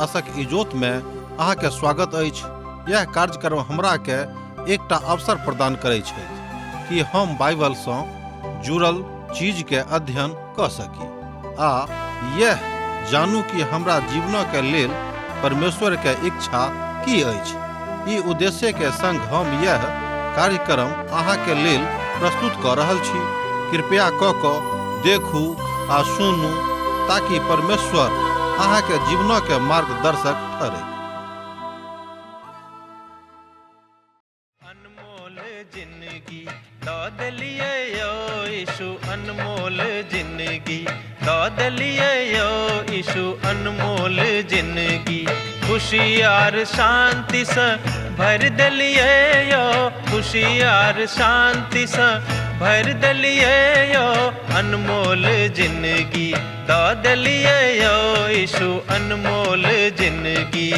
आशक इजोत में अहाँ के स्वागत अछि। यह कार्यक्रम हमरा के एकटा अवसर प्रदान करै छथि कि हम बाइबल सँ जुड़ल चीज के अध्ययन क सकी आ यह जानू कि हमरा जीवन के लेल परमेश्वर के इच्छा की अछि। ई उद्देश्य के संग हम यह कार्यक्रम अहाँ के लेल प्रस्तुत क रहल छी। कृपया क क देखू आ सुनू ताकि परमेश्वर अहाँ के जीवन के मार्गदर्शक ठहरे। अनमोल जिंदगी दऽ देलियै यौ यीशु, अनमोल जिंदगी दऽ देलियै यौ यीशु, अनमोल जिंदगी खुशी आर शांति सँ भरि देलियै यौ, खुशी आर शांति सँ भरि देलियै यौ, अनमोल जिंदगी दऽ देलियै यौ यीशु, अनमोल जिंदगी।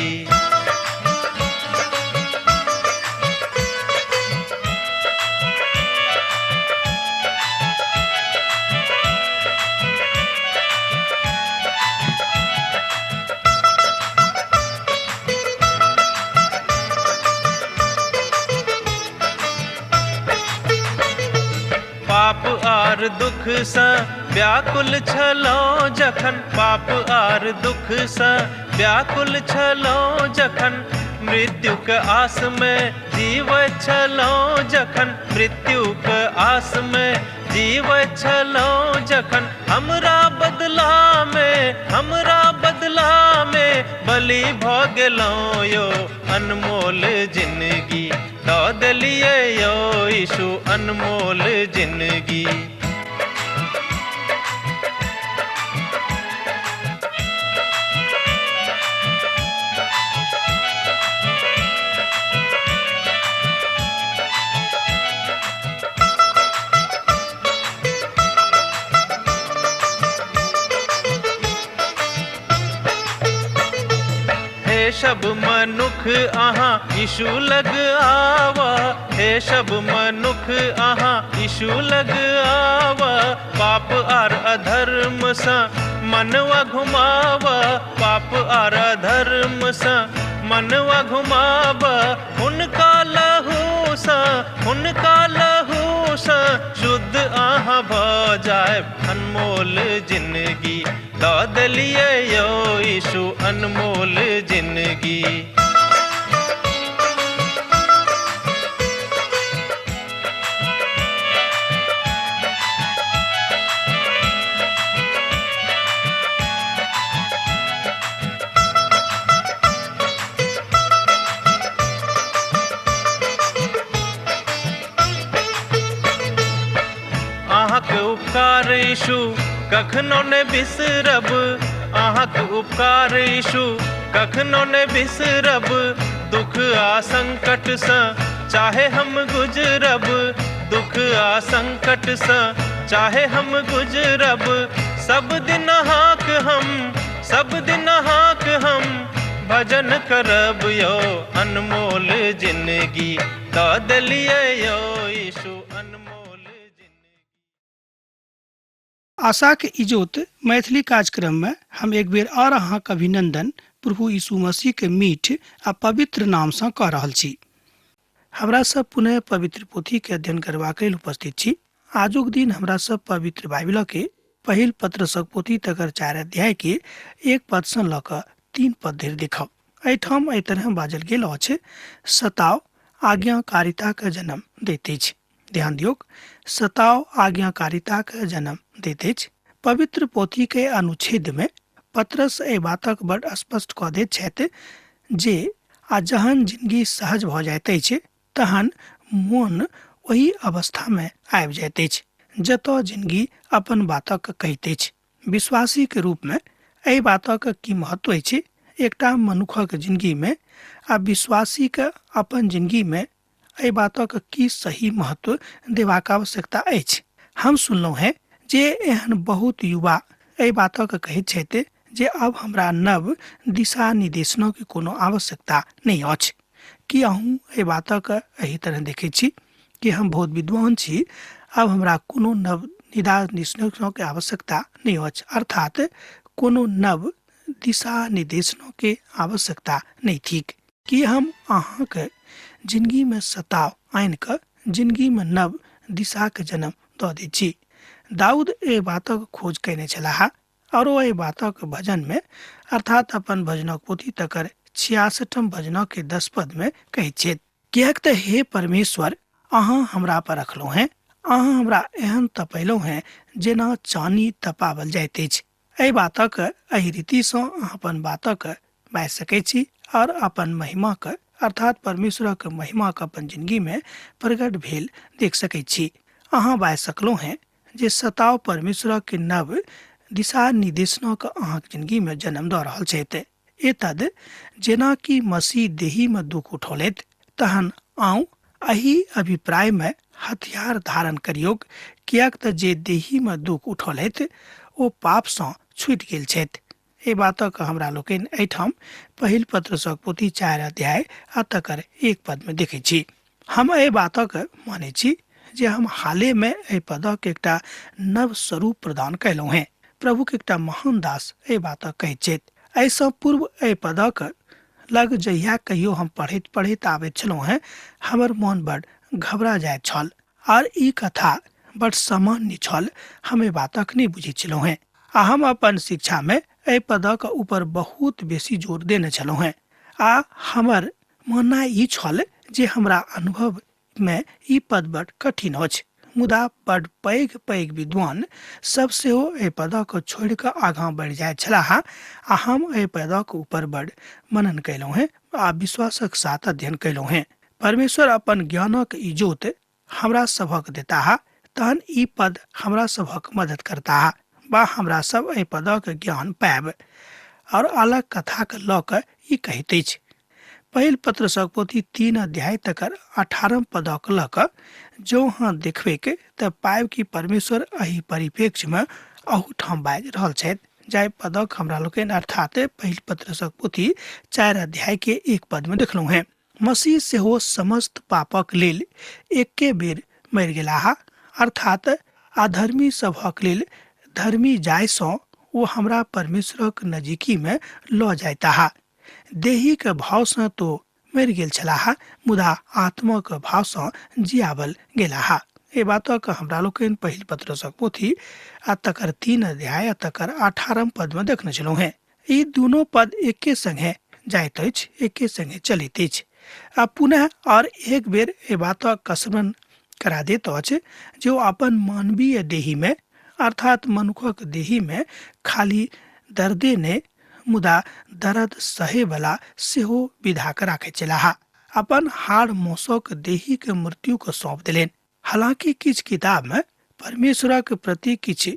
पाप आर दुख सँ व्याकुल छलहुँ जखन, पाप आर दुख सँ व्याकुल छलहुँ जखन, मृत्युक आस में जीवैत छलहुँ जखन, मृत्युक आस में जीवैत छलहुँ जखन, हमरा बदला में, हमरा बदला में बलि भऽ गेलहुँ यौ, अनमोल जिंदगी दऽ देलियै यौ यीशु, अनमोल जिंदगी। हे सब मनुख अहाँ यीशु लग आवा, हे सब मनुख अहाँ यीशु लग आवा, पाप आर अधर्म सँ मनवा घुमावा, पाप आर अधर्म सँ मनवा घुमावा, हुनका लहू सँ, हुनका लहू सँ शुद्ध अहाँ भऽ जायब, अनमोल जिंदगी दऽ देलियै यौ यीशु, अनमोल जिंदगी। अहाँके उपकार यीशु कखनो ने बिसरब, अहाँके उपकार यीशु कखनो ने बिसरब, दुख आ संकट सँ चाहे हम गुजरब, दुख आ संकट सँ चाहे हम गुजरब, सब दिन अहाँक हम, सब दिन अहाँक हम भजन करब यौ, अनमोल जिंदगी दऽ देलियै यौ यीशु, अनमोल जिंदगी। आशाक इजोत मैथिली कार्यक्रम में हम एक बेर और अहाँक अभिनंदन प्रभु यीशु मसीह के मीठ आ पवित्र नाम सँ कऽ रहल छी। हमरा सब पुनः पवित्र पोथी के अध्ययन करबाक लेल उपस्थित छी। आजुक दिन हमरा सब पवित्र बाइबिल के पहिल पत्रसक पोथी तकर 4 अध्याय के 1 पद सँ लऽ कऽ 3 पद धरि देखब। एहिठाम एहि तरह बाजल गेल अछि, सताव आज्ञाकारिता के जन्म दैत अछि। ध्यान दियौक, सताव आज्ञाकारिता के जन्म दैत अछि। पवित्र पोथी के अनुच्छेद में पत्रस एहि बातक बड स्पष्ट कऽ दैत छथि जे आ जहन जिंदगी सहज भऽ जाइत अछि तहन मोन ओहि अवस्था में आबि जाइत अछि जतऽ जिंदगी अपन बातक कहैत अछि। विश्वासी के रूप में एहि बातक की महत्व अछि एकटा मनुखक जिंदगी में आ विश्वासी के अपन जिंदगी में एहि बातक की सही महत्व देबाक आवश्यकता अछि। हम सुनलहुँ हैं जे एहन बहुत युवा एहि बातक कहैत छथि जे अब हमरा नव दिशा निर्देशनक कोनो आवश्यकता नहि अछि। की अहूँ एहि बातक एहि तरह देखैत छी कि हम बहुत विद्वान छी, अब हमरा कोनो नव दिशा निर्देशनक आवश्यकता नहि अछि, अर्थात कोनो नव दिशा निर्देशनों के आवश्यकता नहीं थीक। कि हम अहाँके जिंदगी में सताव आनि कऽ जिंदगी में नव दिशाके जन्म दऽ दै छी। दाऊद एहि बातक खोज कयने छलाह और ओ एहि बातक भजन में अर्थात अपन भजनक पोथी तकर 66 भजनक के 10 पद में कहैत छथि, किएक तऽ हे परमेश्वर अहाँ हमरा पर रखलहुँ हैं, अहाँ हमरा एहन तपेलहुँ हैं जेना चानी तपावल जाइत अछि। एहि बातक एहि रीतिसँ अहाँ अपन बातक बाजि सकैत छी और अपन महिमाके अर्थात परमेश्वरक महिमाके अपन जिंदगी में प्रकट भेल देख सकैत छी। अहाँ बाजि सकलहुँ हैं जे सताव परमेश्वरक नव दिशा निर्देशनक अहाँके जिंदगी में जन्म दऽ रहल छथि। एतद जेना कि मसीह देही में दुख उठौलथि तहन आउ एहि अभिप्राय में हथियार धारण करियौक, किएक तऽ जे देही में दुख उठौलथि ओ पापसँ छूटि गेल छथि। एहि बातक हमरा लोकनि एहिठाम पहिल पत्रसक पोथी 4 अध्याय आ तकर 1 पद में देखै छी। हम एहि बातक मानै छी जे हम हाले में एहि पदक एकटा नव स्वरूप प्रदान कयलहुँ हैं। प्रभुक एकटा महान दास एहि बातक कहैत छथि। एहिसँ पूर्व एहि पदक लग जहिया कहियो हम पढ़ैत पढ़ैत आबैत छलहुँ हैं हमर मन बड़ घबरा जाइत छल आर ई कथा बड़ सामान्य छल, हम एहि बातक नहि बुझैत छलहुँ हैं आ हम अपन शिक्षा में एहि पदक ऊपर बहुत बेसी जोर देने छलहुँ हैं आ हमर मानना ई छल जे हमरा अनुभव में ई पद बड़ कठिन अछि, मुदा बड़ पैघ पैघ विद्वान सब सेहो एहि पदक छोड़ि कऽ आगाँ बढ़ि जाइत छलाह आ हम एहि पदक ऊपर बड़ मनन कयलहुँ हैं आ विश्वासक साथ अध्ययन कयलहुँ हैं। परमेश्वर अपन ज्ञानक इजोत हमरा सभक देताह तहन ई पद हमरा सभक मदद करताह बा हमरा सब एहि पदक ज्ञान पायब। और अलग कथाके लऽ कऽ ई कहैत अछि। पहिल पत्रसक पोथी 3 अध्याय तकर 18 पदक लऽ कऽ जँ अहाँ देखबैक तऽ पायब कि परमेश्वर एहि परिप्रेक्ष्यमे अहूठाम बाजि रहल छथि, जाहि पदक हमरा लोकनि अर्थात पहिल पत्रसक पोथी 4 अध्याय के 1 पद में देखलहुँ हैं। मसीह सेहो समस्त पापक लेल एके बेर मरि गेलाह, अर्थात अधर्मी सभक लेल धर्मी जायसँ ओ हमरा परमेश्वरक नजीकीमे लऽ जाइताह। देहीक भावसँ तो मरि गेल छलाह, मुदा आत्माक भावसँ जियाबल गेलाह। एहि बातक हमरा लोकनि पहिल पत्रसक पोथी आ तकर 3 अध्याय आ तकर 18 पदमे देखने छलहुँ हेँ। ई दुनू पद एके संगे जाइत अछि, एके संगे चलैत अछि आ पुनः और एक बेर एहि बातक स्मरण करा दैत अछि जे ओ अपन मानवीय देहीमे अर्थात मनुखक देहीमे खाली दर्दे नहि मुदा दर्द सहेवला सेहो विधा कऽ राखैत छलाह। अपन हाड़ मौसक देहीके मृत्युके सौंप देलनि। हालांकि किछु किताबमे परमेश्वरक प्रति किछु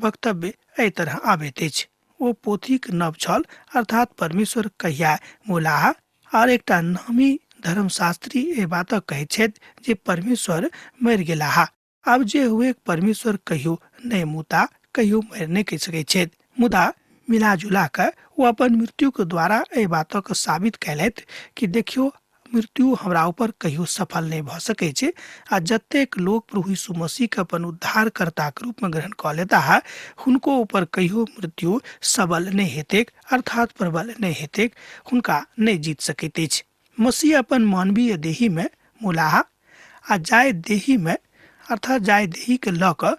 वक्तव्य एहि तरह आबैत अछि। ओ पोथीक नव छल, अर्थात परमेश्वर कहिया मोलाह। आर एकटा नामी धर्मशास्त्री एहि बातक कहैत छथि जे परमेश्वर मरि गेलाह। आब जे हुए परमेश्वर कहियो नहि मुता, कहियो मरि नहि कहि सकैत छथि, मुदा मिला जुला कऽ ओ अपन मृत्युके द्वारा एहि बातक साबित कयलथि कि देखियौ मृत्यु हमरा ऊपर कहियो सफल नहि भऽ सकै छै आ जतेक लोक प्रभु यीशु मसीहके अपन उद्धारकर्ताके रूपमे ग्रहण कऽ लेताह हुनको ऊपर कहियो मृत्यु सबल नहि हेतैक, अर्थात प्रबल नहि हेतैक, हुनका नहि जीत सकैत अछि। मसीह अपन मानवीय देहीमे मुलाह आ जाय देहीमे अर्थात जाय देहीके लऽ कऽ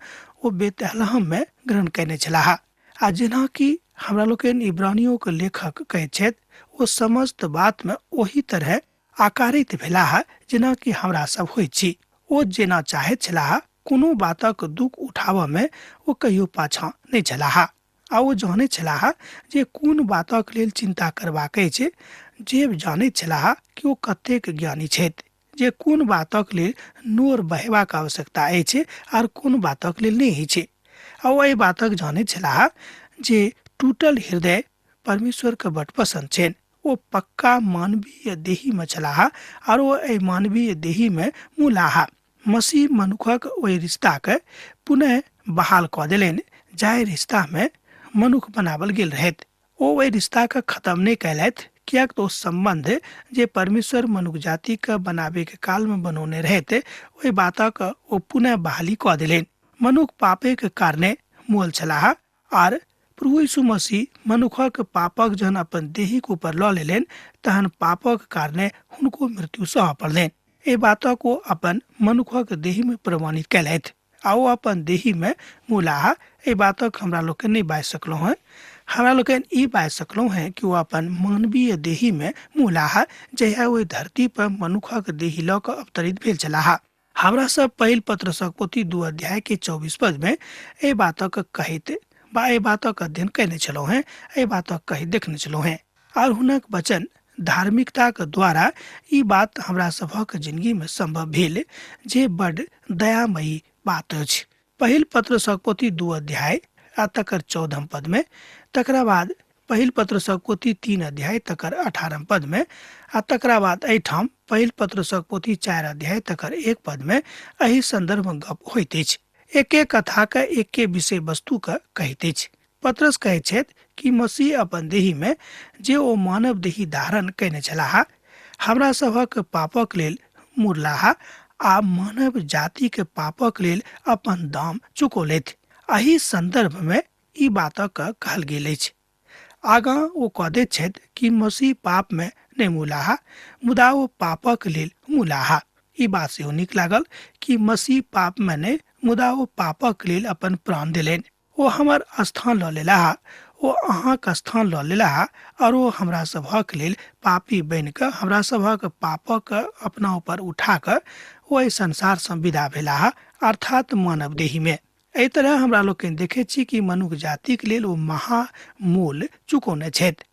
ओ बेतलहममे ग्रहण कयने छलाह। आ जेनाकि हमरा लोकनि इब्रानियोके लेखक कहैत छथि ओ समस्त बातमे ओही तरह आकारित भेलाह जेनाकि हमरा सब होइत छी। ओ जेना चाहैत छलाह कोनो बातक दुख उठाबऽमे ओ कहियो पाछाँ नहि छलाह आ ओ जानैत छलाह जे कोन बातक लेल चिन्ता करबाक अछि। जे जानैत छलाह कि ओ कतेक ज्ञानी छथि, जे कोन बातक लेल नोर बहेबाक आवश्यकता अछि आर कोन बातक लेल नहि अछि। आ ओ एहि बातक जानैत छलाह जे टूटल हृदय परमेश्वरके बड पसन्द छनि। ओ पक्का मानवीय देहीमे छलाह आर ओ एहि मानवीय देहीमे मुलाह। मसीह मनुखक ओहि रिश्ताके पुनः बहाल कऽ देलनि जाहि रिश्तामे मनुख बनावल गेल रहैत। ओ ओहि रिश्ताके खत्म नहि कयलथि, किएक तऽ ओ सम्बन्ध जे परमेश्वर मनुख जातिके बनाबैके कालमे बनौने रहैत ओहि बातक ओ पुनः बहाली कऽ देलनि। मनुख पापेके कारणे मुअल छलाह आर प्रभु यीशु मसीह मनुखक पापक जहन अपन देहीक ऊपर लऽ लेलनि तहन पापक कारणे हुनको मृत्यु सह पड़लनि। एहि बातक ओ अपन मनुखक देही में प्रमाणित कयलथि आ ओ अपन देही में मुलाह। एहि बातक हमरा लोकनि नहि बाजि सकलहुँ हेँ। हमरा लोकनि ई बाजि सकलहुँ हेँ कि ओ अपन मानवीय देही में मुलाह, जहिया ओहि धरती पर मनुखक देही लऽ कऽ अवतरित भेल छलाह। हमरा सब पहिल पत्रसक पोथी 2 अध्याय के 24 पद में एहि बातक कहैत बा एहि बातक अध्ययन कयने छलहुँ हेँ, एहि बातक कहैत देखने छलहुँ हेँ। और हुनक वचन धार्मिकताक द्वारा ई बात हमरा सभक जिंदगी में संभव भेल, जे बड दयामयी बात अछि। पहिल पत्रसक पोथी 2 अध्याय आ तकर 14 पद में, तकरा बाद पहिल पत्रसक पोथी 3 अध्याय तकर 18 पद में, आ तकरा बाद एहिठाम पहिल पत्रसक पोथी 4 अध्याय तकर 1 पद में एहि संदर्भ में गप होइत अछि। एके कथा के एके विषय वस्तु के कहैत अछि। पत्रस कहैत छथि कि मसीह अपन देही में जे ओ मानव देही धारण कयने छलाह, हमरा सभक पापक लेल मुरलाह आ मानव जाति के पापक लेल अपन दाम चुकौलथि। एहि संदर्भ में ई बातक कहल गेल अछि। आगाँ ओ कह दैत छथि कि मसीह पाप में नहि मुलाह, मुदा ओ पापक लेल मुलाह। ई बात सेहो नीक लागल कि मसीह पाप में नहि, मुदा ओ पापक लेल अपन प्राण देलनि। ओ हमर स्थान लऽ लेलाह, ओ अहाँक स्थान लऽ लेलाह और ओ हमरा सभक लेल पापी बनि कऽ हमरा सभक पापक अपना ऊपर उठा कऽ ओ एहि संसार सँ विदा भेलाह, अर्थात मानव देही में। एहि तरह हमरा लोकनि देखैत छी कि मनुख जातिक लेल ओ महामूल चुकौने छथि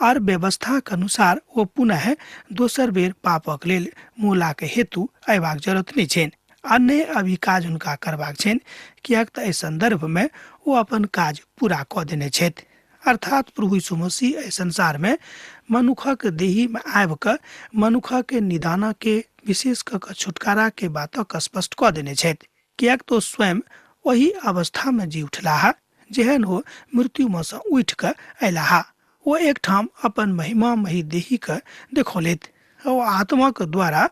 और व्यवस्थाक अनुसार ओ पुनः दोसर बेर पापक लेल मूलाक हेतु अयबाक जरूरत नहि छनि आ नहि अभी काज हुनका करबाक छनि, किएक तऽ एहि संदर्भ में ओ अपन काज पूरा कऽ देने छथि। अर्थात प्रभु यीशु मसीह एहि संसार में मनुखक देही में आबि कऽ मनुखक निदान के विशेष कऽ कऽ छुटकारा के बातक स्पष्ट कऽ देने छथि, किएक तऽ ओ स्वयं ओहि अवस्था में जी उठलाह जेहन ओ मृत्यु में सँ उठि कऽ अयलाह। ओ एकठाम अपन महिमामयी देही के देखौलथि। ओ आत्माक द्वारा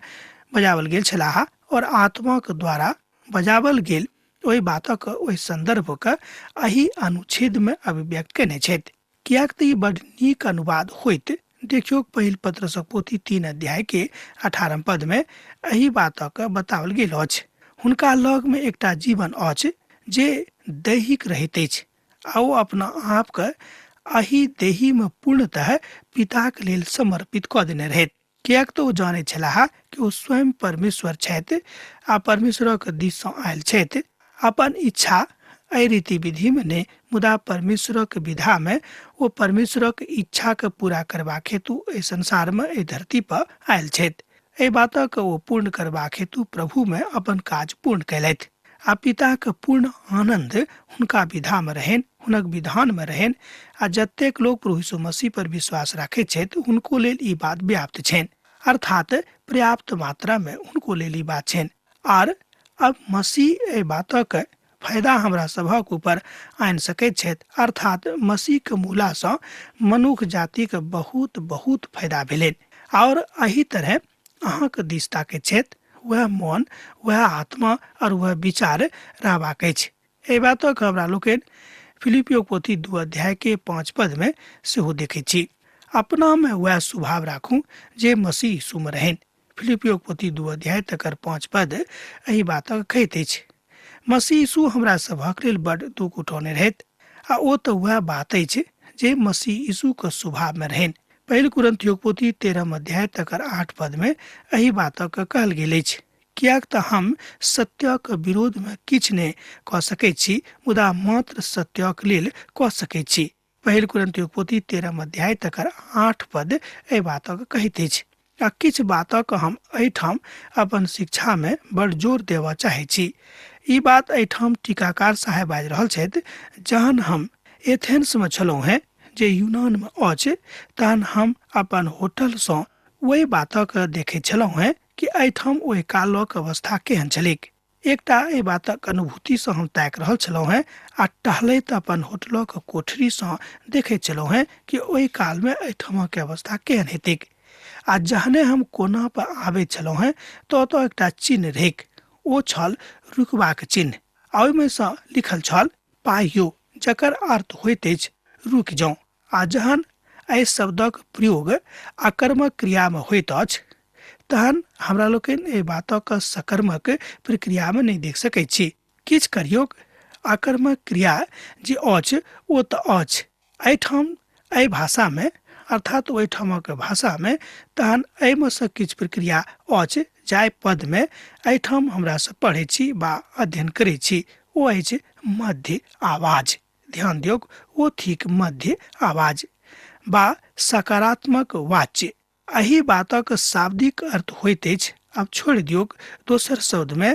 बजाओल गेल छलाह और आत्माक द्वारा बजाओल गेल ओहि बातक ओहि संदर्भक एहि अनुच्छेद में अभिव्यक्त कयने छथि। किएक तऽ ई बड नीक अनुवाद होइत। देखियौ पहिल पत्रसक पोथी 3 अध्याय के 18 पद में एहि बातक बताओल गेल अछि। हुनका लग में एकटा जीवन अछि जे दैहिक रहैत अछि आ ओ अपना आपके एहि देही में पूर्णतः पिताक लेल समर्पित कऽ देने रहैत, किएक तऽ ओ जानैत छलाह कि ओ स्वयं परमेश्वर छथि आ परमेश्वरक दिस सँ आयल छथि। अपन इच्छा एहि रीति विधि में नहि, मुदा परमेश्वरक विधा में ओ परमेश्वरक इच्छा के पूरा करबाक हेतु एहि संसार में एहि धरती पर आयल छथि। एहि बातक ओ पूर्ण करबाक हेतु प्रभु में अपन काज पूर्ण कयलथि आ पिताक पूर्ण आनंद हुनका विधा में रहनि, हुनक विधान में रहनि आ जतेक लोक प्रभु यीशु मसीह पर विश्वास राखैत छथि हुनको लेल ई बात व्याप्त छनि, अर्थात पर्याप्त मात्रा में हुनको लेल ई बात छनि। आर अब मसीह एहि बातक फायदा हमरा सभक ऊपर आनि सकैत छथि, अर्थात मसीह के मूला सँ मनुख जाति के बहुत बहुत फायदा भेलनि। और एहि तरह अहाँके दिस ताकैत छथि, वएह मन, वएह आत्मा और वएह विचार रहबाक अछि। एहि बातक हमरा लोकनि फिलिपियो पोथी 2 अध्याय के 5 पद में सेहो देखैत छी। अपना में वएह स्वभाव राखू जे मसीह यीशु में रहनि। फिलिपियो पोथी 2 अध्याय तकर 5 पद एहि बातक कहैत अछि। मसीह यीशु हमरा सभक लेल बड दुख उठौने रहैत आ ओ तऽ वएह बात अछि जे मसीह यीशु के स्वभाव में रहनि। पहिल कुरिन्थियोक पोथी 13 अध्याय तकर 8 पद में एहि बातक कहल गेल अछि, किएक तऽ हम सत्यक विरोध में किछु नहि कऽ सकैत छी, मुदा मात्र सत्यक लेल कऽ सकैत छी। पहिल कुरिन्थियोक पोथी 13 अध्याय तकर 8 पद एहि बातक कहैत अछि। आ किछु बातक हम एहिठाम अपन शिक्षा में बड़ जोर देबऽ चाहै छी। ई बात एहिठाम टीकाकार साहेब बाजि रहल छथि। जहन हम एथेंस में छलहुँ हेँ, जे यूनान में अछि, तहन हम अपन होटल सँ ओहि बातक देखैत छलहुँ हेँ कि एहिठाम ओहि कालक अवस्था केहन छलैक। एकटा एहि बातक अनुभूति सँ हम ताकि रहल छलहुँ हेँ आ टहलैत अपन होटलक कोठरी सँ देखैत छलहुँ हेँ कि ओहि काल में एहिठामक अवस्था केहन हेतैक। आ जहने हम कोना पर आबैत छलहुँ हेँ तऽ ओतऽ एकटा चिन्ह रहैक, ओ छल रुकबाक चिन्ह आ ओहिमे सँ लिखल छल पाहियो, जकर अर्थ होइत अछि रुकि जाउ। आ जहन एहि शब्दक प्रयोग अकर्मक क्रियामे होइत अछि तहन हमरा लोकनि एहि बातक सकर्मक प्रक्रियामे नहि देख सकैत छी। किछु करियौक, अकर्मक क्रिया जे अछि ओ तऽ अछि एहिठाम एहि भाषामे, अर्थात ओहिठामक भाषामे, तहन एहिमे सँ किछु प्रक्रिया अछि जाहि पदमे एहिठाम हमरा सब पढ़ै छी बा अध्ययन करै छी, ओ अछि मध्य आवाज। ध्यान दियौक, ओ थिक मध्य आवाज बा सकारात्मक वाच्य। एहि बातक शाब्दिक अर्थ होइत अछि, आब छोड़ि दियौक, दोसर शब्दमे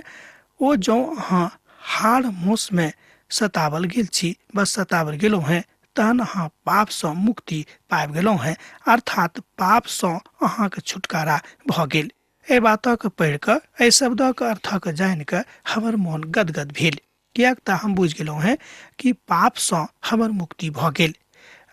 ओ जँ अहाँ हाड़ माउसमे सतावल गेल छी बस सतावल गेलहुँ हेँ तहन अहाँ पापसँ मुक्ति पाबि गेलहुँ हेँ, अर्थात पापसँ अहाँके छुटकारा भऽ गेल। एहि बातक पढ़ि कऽ, एहि शब्दक अर्थक जानि कऽ हमर मोन गदगद भेल, किएक तऽ हम बुझि गेलहुँ हेँ कि पापसँ हमर मुक्ति भऽ गेल।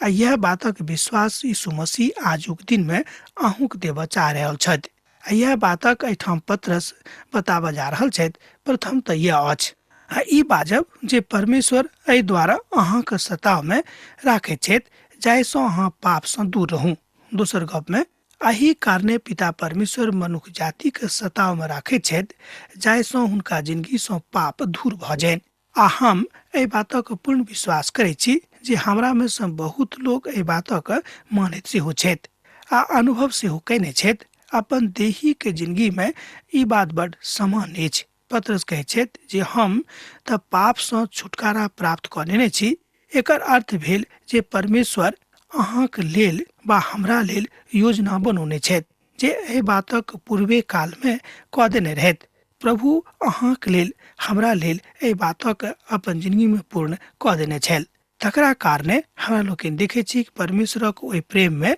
आ इएह बातक विश्वास यीशु मसीह आजुक दिनमे अहूँक देबऽ चाहि रहल छथि। आ इएह बातक एहिठाम पतरस बताबऽ जा रहल छथि। प्रथम तऽ इएह अछि आ ई बाजब जे परमेश्वर एहि द्वारा अहाँके सतावमे राखैत छथि जाहिसँ अहाँ पापसँ दूर रहू। दोसर गपमे एहि कारणे पिता परमेश्वर मनुख जातिके सतावमे राखैत छथि जाहिसँ हुनका जिनगीसँ पाप दूर भऽ जानि। आ हम एहि बातक पूर्ण विश्वास करै छी जे हमरामे सँ बहुत लोक एहि बातक मानैत सेहो छथि आ अनुभव सेहो कयने छथि। अपन देहीके जिनगीमे ई बात बड सामान्य अछि। पतरस कहै छथि जे हम तऽ पापसँ छुटकारा प्राप्त कऽ लेने छी। एकर अर्थ भेल जे परमेश्वर अहाँक लेल वा हमरा लेल योजना बनौने छथि जे एहि बातक पूर्वे कालमे कऽ देने रहथि। प्रभु अहाँक लेल हमरा लेल एहि बातक अपन जिनगीमे पूर्ण कऽ देने छल। तकरा कारणे हमरा लोकनि देखै छी कि परमेश्वरक ओहि प्रेममे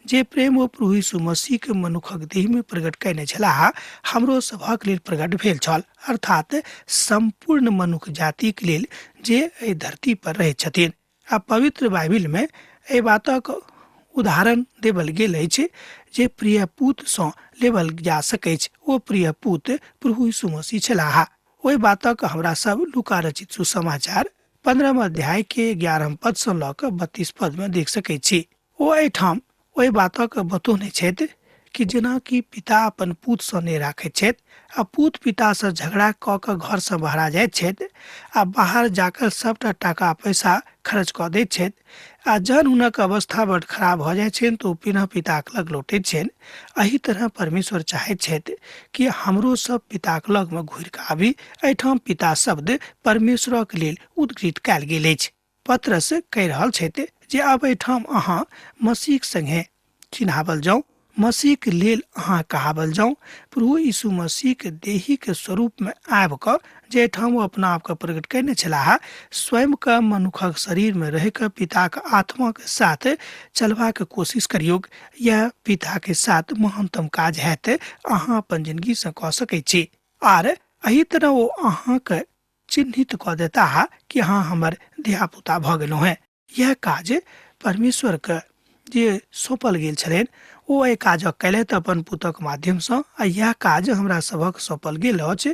जे प्रेम ओ प्रभु यीशु मसीहके मनुखक देहमे प्रकट कयने छलाह हमरो सभक लेल प्रकट भेल छल, अर्थात सम्पूर्ण मनुख जातिक लेल जे एहि धरती पर रहैत छथिन। आ पवित्र बाइबिलमे एहि बातक उदाहरण देवल गेल अछि जे प्रिय पूतसँ लेबल जा सकैछ, ओ प्रिय पूत प्रभु यीशु मसीह छलाह। ओहि बातक हमरा सब लूका रचित सुसमाचार 15 अध्याय के 11 पदसँ लऽ कऽ 32 पदमे देख सकैत छी। ओ एहिठाम ओहि बातक बतौने छथि कि जेना कि पिता अपन पूतसँ नहि राखैत छथि आ पूत पितासँ झगड़ा कऽ कऽ घरसँ बहरा जाइत छथि आ बाहर जाकऽ सभटा टाका पैसा खर्च कऽ दैत छथि आ जहन हुनक अवस्था बड्ड खराब भऽ जाइ छनि तऽ ओ पुनः पिताक लग लौटैत छनि। एहि तरह परमेश्वर चाहैत छथि कि हमरो सब पिताक लगमे घुरि कऽ आबी। एहिठाम पिता शब्द परमेश्वरक लेल उद्घृत कयल गेल अछि। पतरस कहि रहल छथि जे आब एहिठाम अहाँ मसीहक संगे चिन्हावल जाउ, मसीहक लेल अहाँ कहावल जाउ। प्रभु यीशु मसीहक देहीक स्वरूपमे आबि कऽ जे एहिठाम ओ अपना आपके प्रकट कयने छलाह, स्वयंके मनुखक शरीरमे रहि कऽ पिताक आत्माक साथ चलबाक कोशिश करियौक। यह पिताके साथ महानतम काज हैत अहाँ अपन जिनगीसँ कऽ सकैत छी। आर एहि तरह ओ अहाँके चिन्हित कऽ देताह कि अहाँ हमर धियापुता भऽ गेलहुँ हेँ। यह काज परमेश्वरके जे सौंपल गेल छलनि ओ एहि काजक कयलथि अपन पुतक माध्यमसँ। आ इएह काज हमरा सभक सौंपल गेल अछि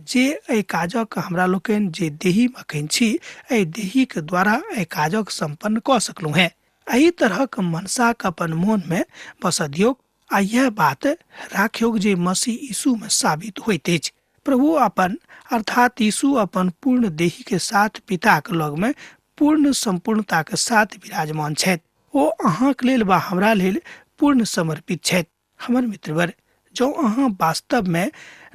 जे एहि काजक हमरा लोकनि जे देहीमे अखन छी एहि देहीके द्वारा एहि काजक सम्पन्न कऽ सकलहुँ हेँ। एहि तरहक मनसाके अपन मोनमे बसऽ दियौक आ यह बात राखियौक जे मसीह यीशुमे साबित होइत अछि। प्रभु अपन अर्थात यीशु अपन पूर्ण देही के साथ पिताक लगमे पूर्ण सम्पूर्णताक साथ विराजमान छथि। ओ अहाँक लेल वा हमरा लेल पूर्ण समर्पित छथि। हमर मित्रवर, जँ अहाँ वास्तवमे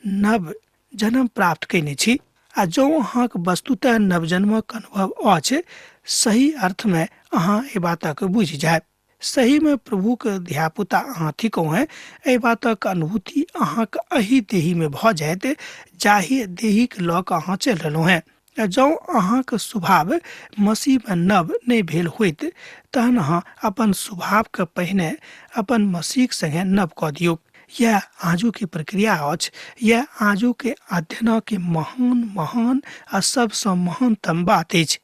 नव जन्म प्राप्त कयने छी आ जँ अहाँक वस्तुतः नवजन्मक अनुभव अछि, सही अर्थमे अहाँ एहि बातक बुझि जायब। सहीमे प्रभुक धियापुता अहाँ थिकहुँ हेँ, एहि बातक अनुभूति अहाँक एहि देहीमे भऽ जायत जाहि देहीक लऽ कऽ अहाँ चलि रहलहुँ हेँ। जँ अहाँक स्वभाव मसीहमे नव नहि भेल होइत तहन अहाँ अपन स्वभावके पहिने अपन मसीहक संगे नव कऽ दियौक। यैह आजुके प्रक्रिया अछि। यैह आजुके अध्ययनके महान महान आ सबसँ महानतम बात अछि।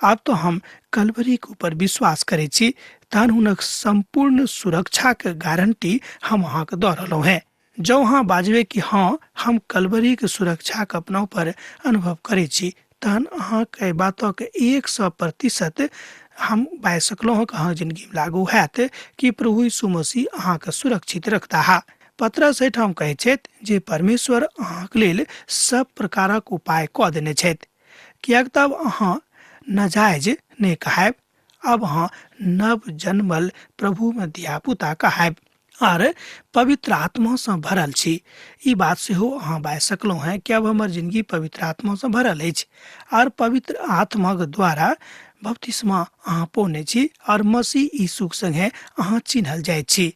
आब तऽ हम कलवरीक ऊपर विश्वास करै छी तहन हुनक सम्पूर्ण सुरक्षाके गारंटी हम अहाँके दऽ रहलहुँ हेँ। जँ अहाँ बाजबै कि हँ हम कलवरीक सुरक्षाके अपना ऊपर अनुभव करै छी तहन अहाँके एहि बातक 100% हम बाजि सकलहुँ हँ कि अहाँके जिनगीमे लागू हैत कि प्रभु यीशु मसीह अहाँके सुरक्षित रखताह। पतरस एहिठाम कहै छथि जे परमेश्वर अहाँके लेल सब प्रकारक उपाय कऽ देने छथि, किएक तब अहाँ नाजायज नहि कहायब, अब अहाँ नव जन्मल प्रभुमे धियापुता कहायब आर पवित्र आत्मासँ भरल छी। ई बात सेहो अहाँ बाजि सकलहुँ हेँ कि अब हमर जिनगी पवित्र आत्मासँ भरल अछि आर पवित्र आत्माक द्वारा बपतिस्मा अहाँ पौने छी और मसीह यीशुक संगे अहाँ चिन्हल जाइत छी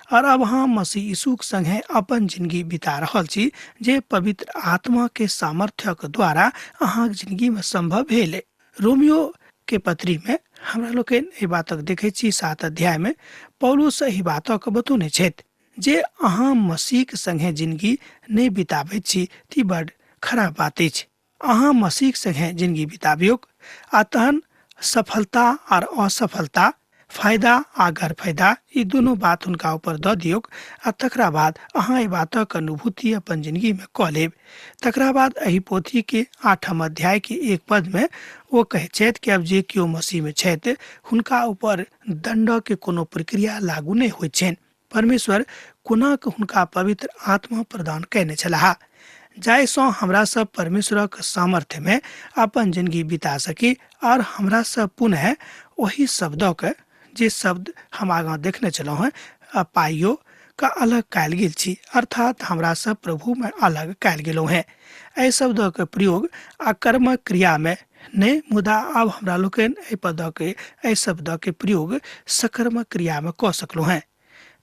और अब अहाँ मसीह यीशुक संगे अपन जिनगी बिता रहल छी जे पवित्र आत्मा के सामर्थ्यक द्वारा अहाँक जिनगी में संभव भेल। रोमियो के पत्री में हमरा लोकनि एहि बातक देखै छी, 7 अध्याय में पौलुस एहि बातक बतौने छथि जे अहाँ मसीहक संगे जिनगी नहि बिताबैत छी ती बड खराब बात अछि। अहाँ मसीहक संगे जिनगी बिताबियौक आ तहन सफलता आर असफलता, फायदा आ गैरफायदा, ई दुनू बात हुनका ऊपर दऽ दियौक आ तकरा बाद अहाँ एहि बातक अनुभूति अपन जिनगी में कऽ लेब। तकरा बाद एहि पोथी के 8 अध्याय के 1 पद में ओ कहै छथि कि अब जे केओ मसीह में छथि हुनका ऊपर दंड के कोनो प्रक्रिया लागू नहि होइत छनि। परमेश्वर कोना कऽ हुनका पवित्र आत्मा प्रदान कयने छलाह जाहिसँ हमरा सब परमेश्वरक सामर्थ्य में अपन जिनगी बिता सकी और हमरा सब पुनः ओहि शब्दक जे शब्द हम आगाँ देखने छलहुँ हेँ पाइयो का अलग कयल गेल छी, अर्थात हमरा सब प्रभु में अलग कयल गेलहुँ हेँ। एहि शब्दक प्रयोग आ कर्मक क्रिया में नहि, मुदा आब हमरा लोकनि एहि पदक एहि शब्दक प्रयोग सकर्मक क्रिया में कऽ सकलहुँ हेँ।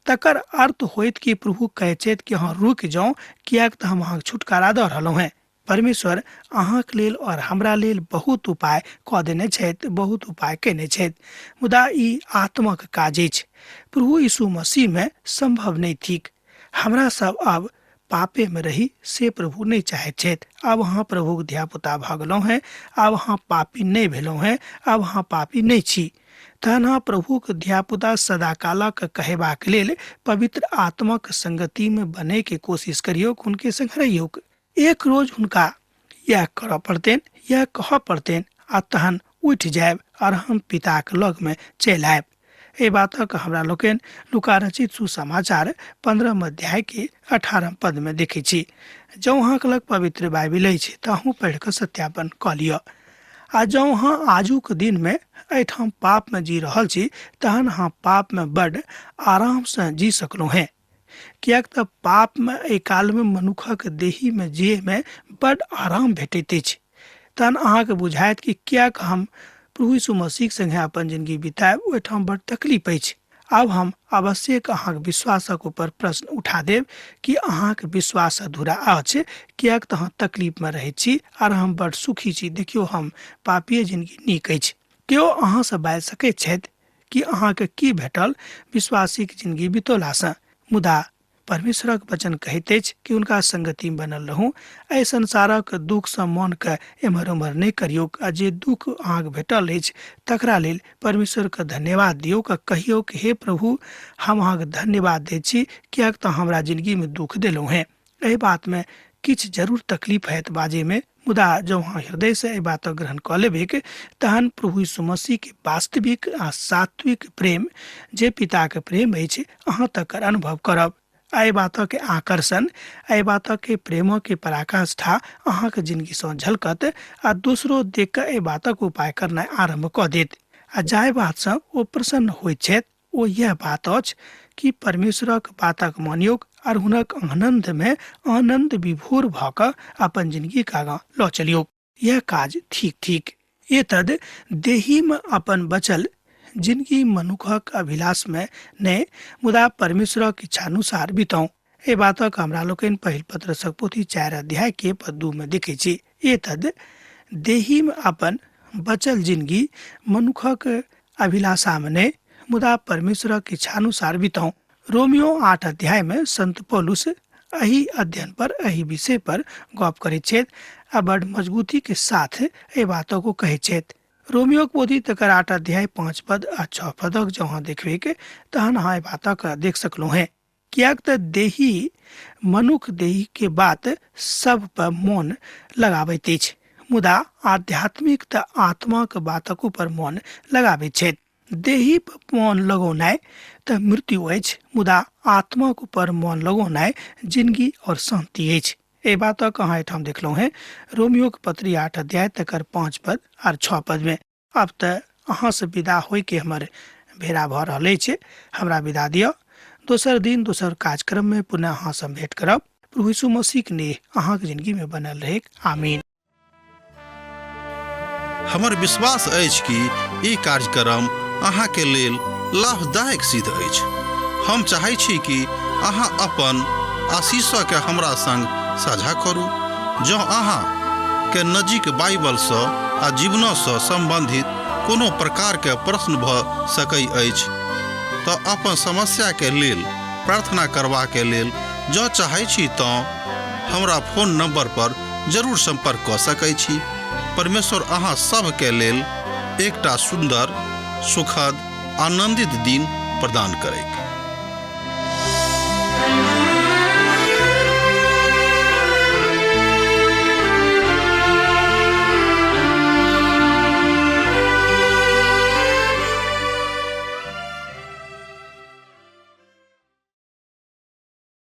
तकर अर्थ होइत कि प्रभु कहै छथि कि अहाँ रुकि जाउ, किएक तऽ हम अहाँके छुटकारा दऽ रहलहुँ हेँ। परमेश्वर अहाँके लेल और हमरा लेल बहुत उपाय कऽ देने छथि, बहुत उपाय कयने छथि, मुदा ई आत्माक काज अछि, प्रभु यीशु मसीह में संभव नहि थिक। हमरा सब अब पापे में रही से प्रभु नहि चाहैत छथि। आब अहाँ प्रभुक धियापुता भऽ गेलहुँ हेँ, आब अहाँ पापी नहि भेलहुँ हेँ, आब अहाँ पापी नहि छी। तहन अहाँ प्रभुक धियापुता सदाकालक कहेबाक लेल पवित्र आत्माक संगति में बने के कोशिश करियौक, हुनके संग रहियौक। एक रोज हुनका यह करऽ पड़तनि, यह कहऽ पड़तनि आ तहन उठि जायब और हम पिताक लग में चलि आयब। एहि बातक हमरा लोकनि लूका रचित सुसमाचार 15 अध्याय के 18 पद में देखै छी। जँ अहाँके लग पवित्र बाइबिल अछि तऽ अहूँ पढ़ि कऽ सत्यापन कऽ लिअ। आ जँ अहाँ आजुक दिन में एहिठाम पाप में जी रहल छी तहन अहाँ पाप में बड आरामसँ जी सकलहुँ हेँ, किएक तऽ पाप में एहि काल में मनुखक देही में जिये में बड आराम भेटैत अछि। तहन अहाँके बुझायत कि किएक हम प्रभु यीशु मसीह संगे अपन जिनगी बितायब, ओहिठाम बड तकलीफ अछि। आब हम आवश्यक अहाँके विश्वासक ऊपर प्रश्न उठा देब कि अहाँके विश्वास अधूरा अछि, किएक तऽ अहाँ तकलीफ में रहैत छी आर हम बड सुखी छी, देखियौ हम पापिये जिनगी नीक अछि। केओ अहाँसँ बाजि सकैत छथि कि अहाँके की भेटल विश्वासीक जिनगी बितौलासँ, मुदा परमेश्वरक वचन कहैत अछि कि हुनका संगति में बनल रहू। एहि संसारक दुःखसँ मनके एम्हर ओम्हर नहि करियौक आ जे दुःख अहाँके भेटल अछि तकरा लेल परमेश्वरके धन्यवाद दियौक आ कहियौक, हे प्रभु हम अहाँके धन्यवाद दैत छी किएक तऽ हमरा जिनगीमे दुःख देलहुँ हेँ। एहि बातमे किछु जरूर तकलीफ हैत बाजैमे, मुदा जँ अहाँ हृदयसँ एहि बातक ग्रहण कऽ लेबैक तहन प्रभु यीशु मसीहके वास्तविक आ सात्विक प्रेम जे पिताके प्रेम अछि अहाँ तकर अनुभव करब। एहि बातक आकर्षण, एहि बातक प्रेमक पराकाष्ठा अहाँके जिनगीसँ झलकत आ दोसरो देख कऽ एहि बातक उपाय करनाइ आरम्भ कऽ देत आ जाहि बातसँ ओ प्रसन्न होइत छथि ओ यह बात अछि कि परमेश्वरक बातक मानियौक आर हुनक आनंद में आनंद विभोर भऽ कऽ अपन जिनगीके आगाँ लऽ चलियौक। यह काज ठीक ठीक एतद देही में अपन बचल जिनगी मनुखक अभिलाष में नहि, मुदा परमेश्वरक इच्छानुसार बिताउ। एहि बातक हमरा लोकनि पहिल पत्रसक पोथी 4 अध्याय के पद 2 में देखै छी। एतद देही में अपन बचल जिनगी मनुखक अभिलाषा में नहि, मुदा परमेश्वरक इच्छानुसार बिताउ। रोमियो 8 अध्याय में संत पौलुस एहि अध्ययन पर, एहि विषय पर गप करैत छथि आ बड़ मजबूती के साथ एहि बातक ओ कहैत छथि। रोमियोक पोथी तकर 8 अध्याय 5 पद आ 6 पदक जँ अहाँ देखबैक तहन अहाँ एहि बातक देख सकलहुँ हेँ। किएक तऽ देही मनुख देही के बात सब पर मोन लगाबैत अछि, मुदा आध्यात्मिक तऽ आत्माक बातक ऊपर मोन लगाबैत छथि। देही पर मोन लगौनाइ तऽ मृत्यु अछि, मुदा आत्माक ऊपर मोन लगौनाइ जिंदगी और शांति अछि। एहि बातक अहाँ एहिठाम देखलहुँ हेँ रोमियोक पत्री 8 अध्याय तकर 5 पद आर 6 पद में। आब तऽ अहाँसँ विदा होइके हमर भेड़ा भऽ रहल अछि, हमरा विदा दिअ। दोसर दिन दोसर कार्यक्रममे पुनः अहाँसँ भेंट करब। प्रभु यीशु मसीहक नेह अहाँके जिंदगीमे बनल रहैक। आमीन। हमर विश्वास अछि कि ई कार्यक्रम अहाँके लेल लाभदायक सिद्ध अछि। हम चाहै छी कि अहाँ अपन आशीषके हमरा संग साझा करू। जँ अहाँ के नजीक बाइबलसँ आ जीवनसँ सम्बन्धित कोनो प्रकारके प्रश्न भऽ सकै अछि तऽ अपन समस्याके लेल प्रार्थना करबाके लेल जँ चाहै छी तँ हमरा फोन नंबर पर जरूर संपर्क कऽ सकै छी। परमेश्वर अहाँ सभके लेल एकटा सुन्दर, सुखद, आनंदित दिन प्रदान करैक।